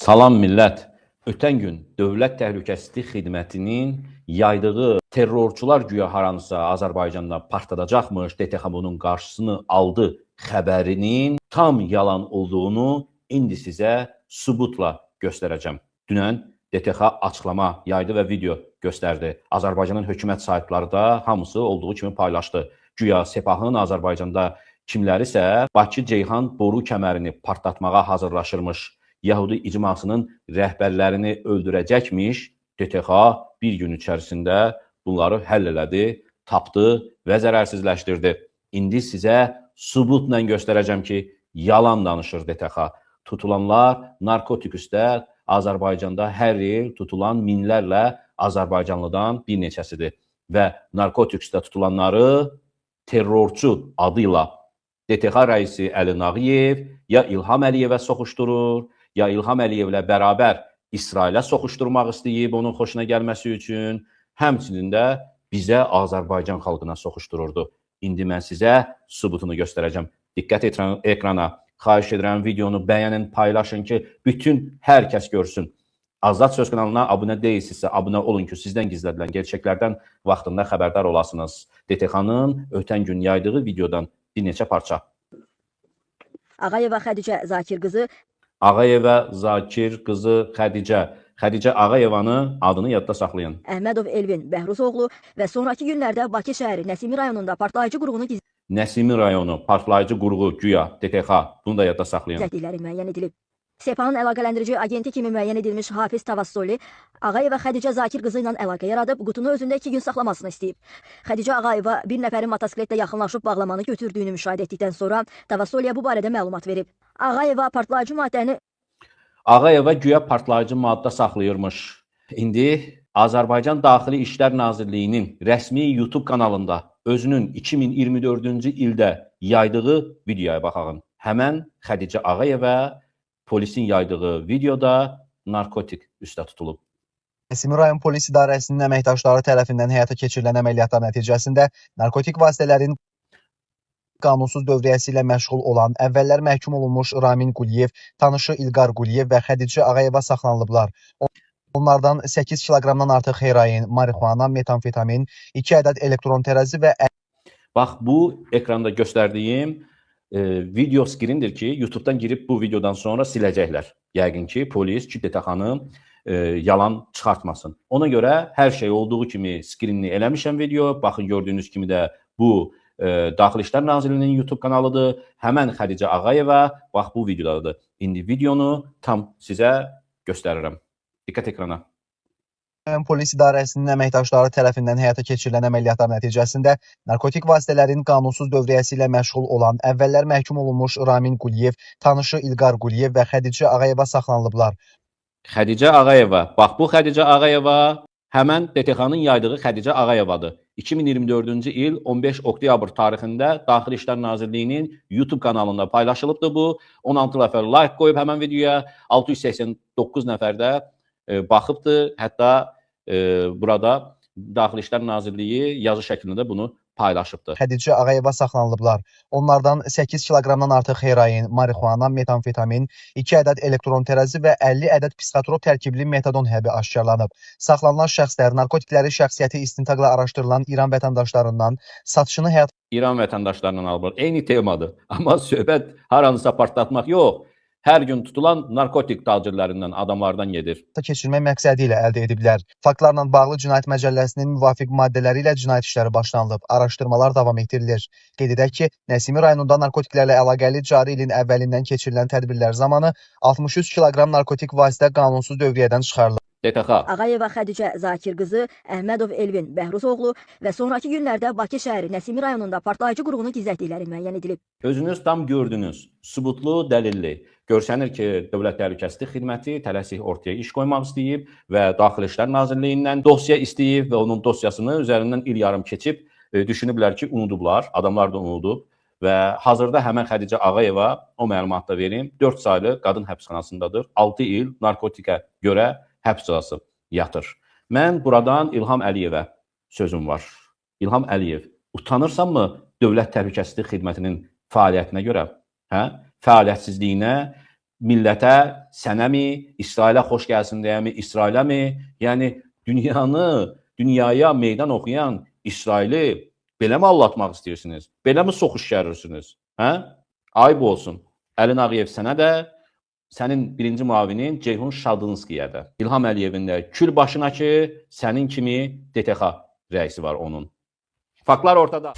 Salam millət. Ötən gün Dövlət Təhlükəsizlik Xidmətinin yaydığı terrorçular güya haranısa Azərbaycanda partladacaqmış, DTX bunun qarşısını aldı xəbərinin tam yalan olduğunu indi sizə sübutla göstərəcəm. Dünən DTX açıqlama yaydı və video göstərdi. Azərbaycanın hökumət saytları da hamısı olduğu kimi paylaşdı. Güya Sepahın Azərbaycanda kimlərisə Bakı-Ceyhan boru kəmərini partlatmağa hazırlaşırmış. Yahudi icmasının rəhbərlərini öldürəcəkmiş. DTX bir gün içərisində bunları həll elədi, tapdı və zərərsizləşdirdi. İndi sizə sübutla göstərəcəm ki, yalan danışır DTX. Tutulanlar narkotik üstə Azərbaycanda hər il tutulan minlərlə azərbaycanlıdan bir neçəsidir və narkotik üstə tutulanları terrorçu adı ilə DTX rəisi Əli Nağıyev ya İlham Əliyevə soxuşdurur, ya İlham Əliyevlə bərabər İsrailə soxuşdurmaq istəyib onun xoşuna gəlməsi üçün, həmçinin də bizə Azərbaycan xalqına soxuşdururdu. İndi mən sizə sübutunu göstərəcəm. Diqqət ekrana. Xahiş edirəm videonu bəyənin, paylaşın ki, bütün hər kəs görsün. Azad Söz kanalına abunə deyilsinizsə, abunə olun ki, sizdən gizlədilən gerçəklərdən vaxtında xəbərdar olasınız. DTX-nın ötən gün yaydığı videodan bir neçə parça. Ağayeva Xədicə Zakir qızı, Ağayeva Zakir qızı Xədicə. Xədicə Ağayevanı adını yadda saxlayın. Əhmədov Elvin Bəhruzoğlu və sonrakı günlərdə Bakı şəhəri Nəsimi rayonunda partlayıcı qurğunu Nəsimi rayonu partlayıcı qurğu güya DTX. Bunu da yadda saxlayın. gizlətdikləri müəyyən edilib. Sepahın əlaqələndirici agenti kimi müəyyən edilmiş Hafiz Tavassoli Ağayeva Xədicə Zakir qızı ilə əlaqə yaradıb, qutunu özündə 2 gün saxlamasını istəyib. Xədicə Ağayeva bir nəfərin motosikletlə yaxınlaşıb bağlamanı götürdüyünü müşahidə etdikdən sonra Tavassoliyə bu barədə məlumat verib. Ağayeva partlayıcı maddəni Ağayeva güya partlayıcı maddə saxlayırmış. İndi Azərbaycan Daxili İşlər Nazirliyinin rəsmi YouTube kanalında özünün 2024-cü ildə yaydığı videoya baxağın. Həmən Xədicə Ağayeva polisin yaydığı videoda narkotik üstə tutulub. Nəsimi rayon polis idarəsinin əməkdaşları tərəfindən həyata keçirilən əməliyyatlar nəticəsində narkotik vasitələrin qanunsuz dövriyyəsi ilə məşğul olan, əvvəllər məhkum olunmuş Ramin Quliyev, tanışı İlqar Quliyev və Xədicə Ağayeva saxlanılıblar. Onlardan 8 kiloqramdan artıq heroin, marixuana, metamfetamin, 2 ədəd elektron tərəzi və Bax, bu ekranda göstərdiyim video skrindir ki, YouTube-dan girib bu videodan sonra siləcəklər. Yəqin ki, polis ki, DTX-nı yalan çıxartmasın. Ona görə hər şey olduğu kimi skrinini eləmişəm video. Baxın, gördüyünüz kimi də bu Daxili İşlər Nazirliyinin YouTube kanalıdır. Həmən Xədicə Ağayeva bax bu videodadır. İndi videonu tam sizə göstərirəm. Diqqət ekrana. Rayon Polis İdarəsinin əməkdaşları tərəfindən həyata keçirilən əməliyyatlar nəticəsində narkotik vasitələrin qanunsuz dövriyyəsi ilə məşğul olan, əvvəllər məhkum olunmuş Ramin Quliyev, tanışı İlqar Quliyev və Xədicə Ağayeva saxlanılıblar. Xədicə Ağayeva. Bax, bu Xədicə Ağayeva həmən DTX-nın yaydığı Xədicə Ağayevadır. 2024-cü il 15 oktyabr tarixində Daxili İşlər Nazirliyinin YouTube kanalında paylaşılıbdır bu. 16 nəfər like qoyub həmən videoya, 689 nəfər də baxıbdır. Hətta burada Daxili İşlər Nazirliyi yazı şəklində bunu paylaşıbdır. Xədicə Ağayeva saxlanılıblar. Onlardan 8 kiloqramdan artıq heroin, marixuana, metamfetamin, 2 ədəd elektron tərəzi və 50 ədəd psixotrop tərkibli metadon həbi aşkarlanıb. Saxlanılan şəxslər narkotikləri şəxsiyyəti istintaqla araşdırılan İran vətəndaşlarından satışını həyata İran vətəndaşlarından alıblar. Eyni temadır. Amma söhbət haranısa partlatmaq yox. Hər gün tutulan narkotik tacirlərindən, adamlardan gedir. keçirmək məqsədi ilə əldə ediblər. Faktlarla bağlı Cinayət Məcəlləsinin müvafiq maddələri ilə cinayət işləri başlanılıb. Araşdırmalar davam etdirilir. Qeyd edək ki, Nəsimi rayonunda narkotiklərlə əlaqəli cari ilin əvvəlindən keçirilən tədbirlər zamanı 63 kiloqram narkotik vasitə qanunsuz dövriyyədən çıxarılıb. DTX. Ağayeva Xədicə Zakir qızı, Əhmədov Elvin Bəhruzoğlu və sonrakı günlərdə Bakı şəhəri Nəsimi rayonunda partlayıcı qurğunu gizlətdikləri müəyyən edilib. Özünüz tam gördünüz. Sübutlu, dəlilli. Görsənir ki, Dövlət Təhlükəsizlik Xidməti tələsik ortaya iş qoymaq istəyib və Daxili İşlər Nazirliyindən dosya istəyib və onun dosyasını üzərindən il yarım keçib düşünüblər ki, unudublar. Adamlar da unudub və hazırda həmən Xədicə Ağayeva, o məlumatı da verim, 4 saylı qadın həbsxanasındadır. 6 il narkotikə görə həbs cəzası yatır. Mən buradan İlham Əliyevə sözüm var. İlham Əliyev, utanırsanmı Dövlət Təhlükəsizlik Xidmətinin fəaliyyətinə görə? Hə? Fəaliyyətsizliyinə, Millətə, sənəmi, İsrailə xoş gəlsin deyəmi, İsrailəmi? Yəni dünyanı, dünyaya meydan oxuyan İsraili belə mi allatmaq istəyirsiniz? Belə mi soxuş gərirsiniz? Hə? Ayıb olsun. Əli Nağıyev sənə də, sənin birinci müavinin Ceyhun Şadınskiyə də. İlham Əliyevin də kül başına ki, sənin kimi DTX rəisi var onun. Faktlar ortada.